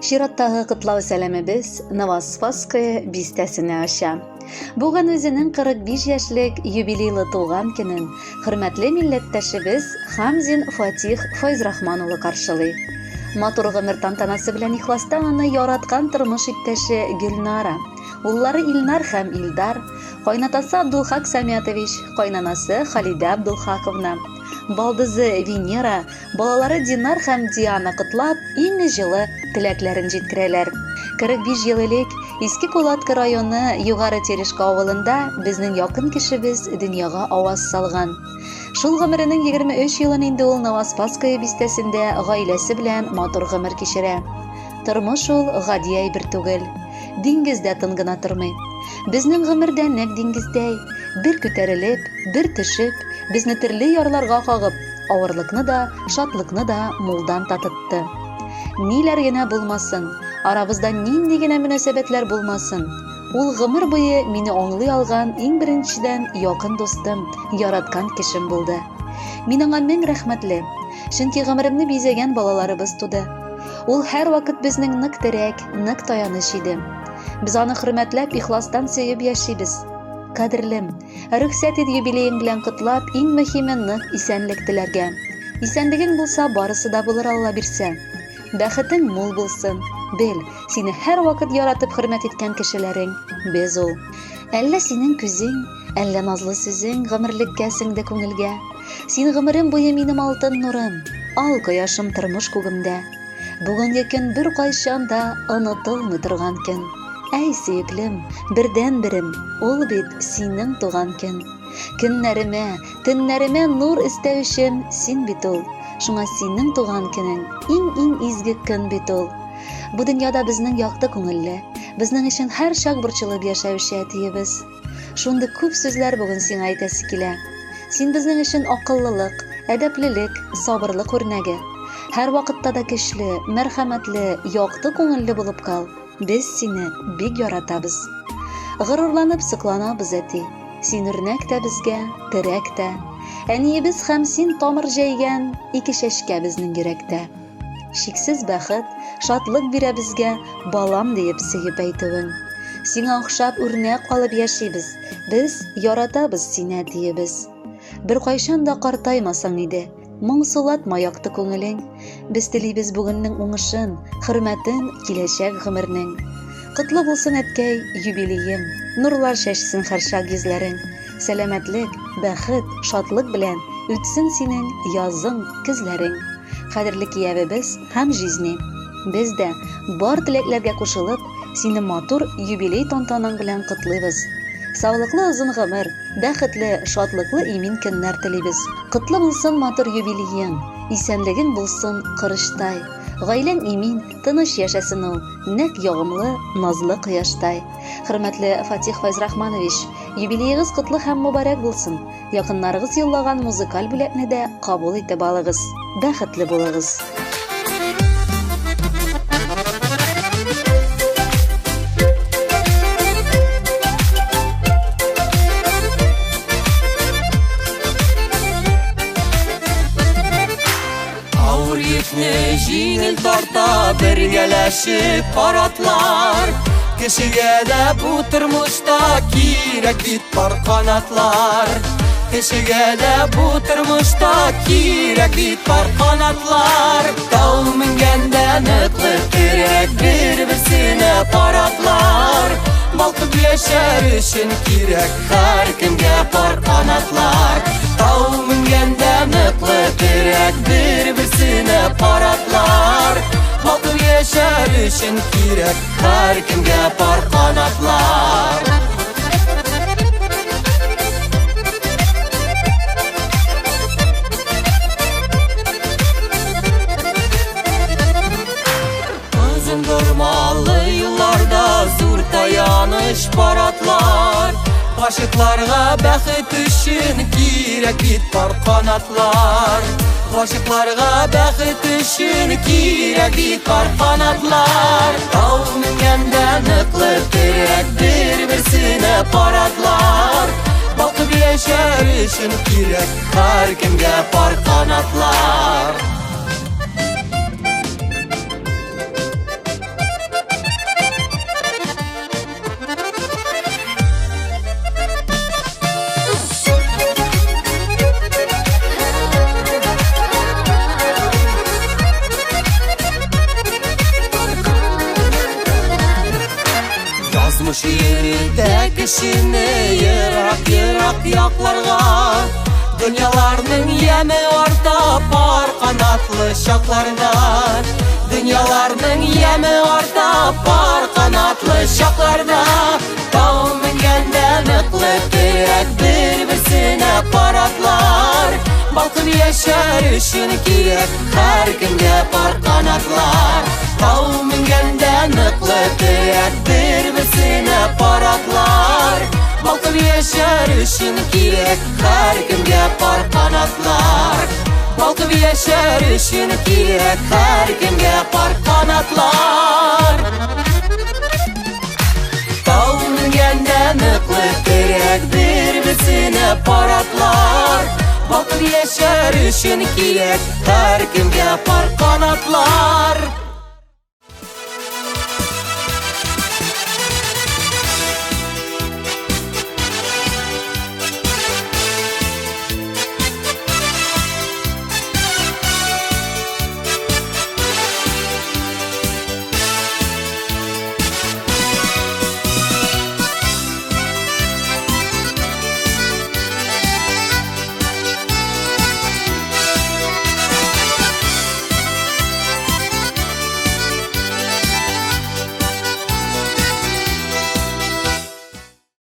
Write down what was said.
Чираттагы котлау сәламебез Новоспасское бистәсенә оча. Бүген үзенең 45 яшьлек юбилейлы туган көнен хөрмәтле милләттәшебез Хамзин Фатих Файзрахман улы каршылый. Матур гомер тантанасы белән ихластан аны яраткан тормыш иптәше Гөлнара, уллары Илнар һәм Илдар, кайнатасы Абдулхак Самятович, кайнанасы Халидә Абдулхаковна, балдызы Венера, Балалары Динар һәм Диана котлап, иң җылы теләкләрен җиткерәләр. 45 ел элек Иске Кулатка районы Югары Терешка авылында безнең якын кешебез дөньяга аваз салган. Шул гомеренең 23 елын инде ул Новоспасское бистәсендә гаиләсе белән матур гомер кичерә. Тормыш ул гади әйбер түгел. Диңгез дә тын гына тормый. Безнең гомер дә нәкъ диңгездәй, бер күтәрелеп, бер төшеп, безне төрле ярларга кагып, Авырлыкны да, шатлыкны да мулдан татытты. Ниләр генә булмасын, арабызда нинди генә мөнәсәбәтләр булмасын, ул гомер буе мине аңлый алган иң беренчедән якын дустым, яраткан кешем булды. Мин аңа мең рәхмәтле, чөнки гомеремне бизәгән балаларыбыз туды. Ул һәрвакыт безнең нык терәк, нык таяныч иде. Без аны хөрмәтләп, ихластан сөеп яшибез. Кадерлем, Рөхсәт ит юбилеең белән котлап, иң мөһиме нык исәнлек теләргә. Исәнлегең булса, барысы да булыр Алла бирсә. Бәхетең мул булсын. Бел, сине һәрвакыт яратып хөрмәт иткән кешеләрең без ул. Әллә синең күзең, әллә назлы сүзең гомерлеккә сеңде күңелгә. Син гомерем буе минем алтын нурым, ал кояшым тормыш күгемдә. Бүгенге көн беркайчан да онытылмый торган көн. Әй, сөеклем, бердәнберем, ул бит синең туган көн. Көннәремә, төннәремә нур өстәүчем син бит ул. Шуңа синең туган көнең иң-иң изге көн бит ул. Бу дөньяда безнең якты күңелле, безнең өчен һәрчак борчылып яшәүче әтиебез. Шундый күп сүзләр бүген сиңа әйтәсе килә. Син безнең өчен акыллылык, әдәплелек, сабырлык үрнәге. Һәрвакытта да көчле, мәрхәмәтле, якты күңелле булып кал. Без сине бик яратабыз. Горурланып сокланабыз, әти. Син үрнәк тә безгә, терәк тә. Әниебез һәм син тамыр җәйгән ике чәчкә безнең йөрәктә. Чиксез бәхет, шатлык бирә безгә, балам диеп сөеп әйтүең. Сиңа охшап үрнәк алып яшибез, без яратабыз сине, әтиебез. Беркайчан да картаймасаң иде, моңсулатма якты күңелең. Без телибез бүгеннең уңышын, хөрмәтен, киләчәк гомернең. Котлы булсын, әткәй, юбилеең, нурлар чәчсен һәрчак йөзләрең. Сәламәтлек, бәхет, шатлык белән үтсен синең язың, көзләрең. Кадерле киявебез һәм җизни, без дә, бар теләкләргә кушылып, сине матур юбилей тантанаң белән котлыйбыз. Саулыклы озын гомер, бәхетле, шатлыклы имин көннәр телибез. Котлы булсын матур юбилеең, исәнлегең булсын корычтай. Гаиләң имин, тыныч яшәсен ул, нәкъ ягымлы, назлы кояштай. Хөрмәтле Фатих Файзрахманович, юбилеегыз котлы һәм мөбарәк булсын! Якыннарыгыз юллаган музыкаль бүләкне дә кабул итеп алыгыз. Бәхетле булыгыз! Авыр йөкне җиңел тарта бергәләшеп паратлар. Кешегә дә бу тормышта кирәк бит пар канатлар. Кешегә дә бу тормышта кирәк бит пар канатлар. Тау менгәндә ныклы терәк бер-берсенә паратлар. Балкып яшәр өчен кирәк һәркемгә пар канатлар. Тау менгәндә ныклы терәк бер-берсенә паратлар. Балкып яшәр өчен кирәк һәркемгә пар канатлар. Озын бормалы юлларда зур таяныч паратлар. Гашыкларга бәхет өчен кирәк бит пар канатлар. Гашыкларга бәхет өчен кирәк бит пар канатлар. Тау менгәндә ныклы терәк бер-берсенә паратлар. Балкып яшәр өчен кирәк һәркемгә пар канатлар. кешене ерак-ерак якларга. Дөньяларның яме арта пар канатлы чакларда. Дөньяларның яме арта пар канатлы чакларда. Тау менгәндә ныклы терәк бер-берсенә пар атлар. Балкып яшәр өчен кирәк һәркемгә пар канатлар. Тау менгәндә ныклы терәк бер-берсенә пар атлар. Балкып яшәр өчен кирәк һәркемгә пар канатлар. Балкып яшәр өчен кирәк һәркемгә пар канатлар. Тау менгәндә ныклы терәк бер-берсенә пар атлар. Балкып яшәр өчен кирәк һәркемгә пар канатлар.